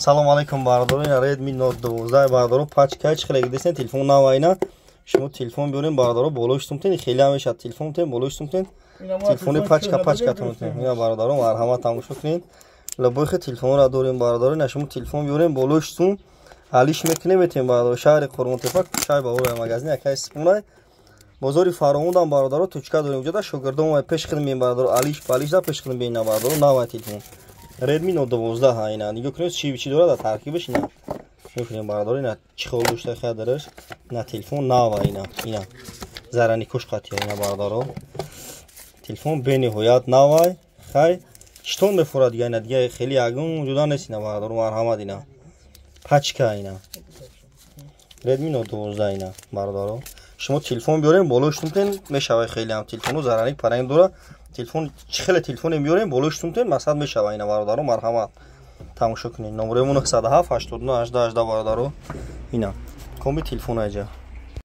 Салом алейкум, бародаро. Ина Redmi Note 12, бародаро, пачка чи хеле дидесен, телефон нава ина. Шумо телефон биёрем, бародаро, болои сумтен, хеле ҳам мешавад. Телефон тен, болои сумтен. Телефони пачка пачка тон. Ина, бародаро, марҳамат, тамошо кунед. Любой хе телефонро дорем, бародаро. Ина шумо телефон биёрем, болои сум алиш мекунем, метем, бародаро. Шаҳри Қурғонтепа, шаҳри Баҳор, магазин якай Сипунай. Бозори Фаровондам, бародаро, точка дорем. Уҷода шогирдон пеш хидм, бародаро, алиш палиш да пеш хидм бина, бародаро, нава телефон. Redmi Note 12 ҳа ина. Нигоҳ кунед, чӣ чӣ дорад дар таркибаш ина. Нигоҳ кунед, бародаро, ина чӣ хол дошта хай дараш. Ина телефон нава ина. Ина. Зараникош қатия ина, бародаро. Телефон бениҳоят навай. Хай читон мефурад дига ина, дига хеле ягон ҷуда нест ина, бародаро, марҳамат ина. Пачка ина. Redmi Note 12 ина, бародаро. Шумо телефон биёрем, болои сумтен мешавад хеле ҳам телефону зараник паранг дора. Телефон чӣ хеле телефоне биёрем, болои сумтен масад мешава ина, бародаро, марҳамат, тамошо кунед. Номерои мо 907 89 18 18, бародаро. Ина комби телефон айҷа.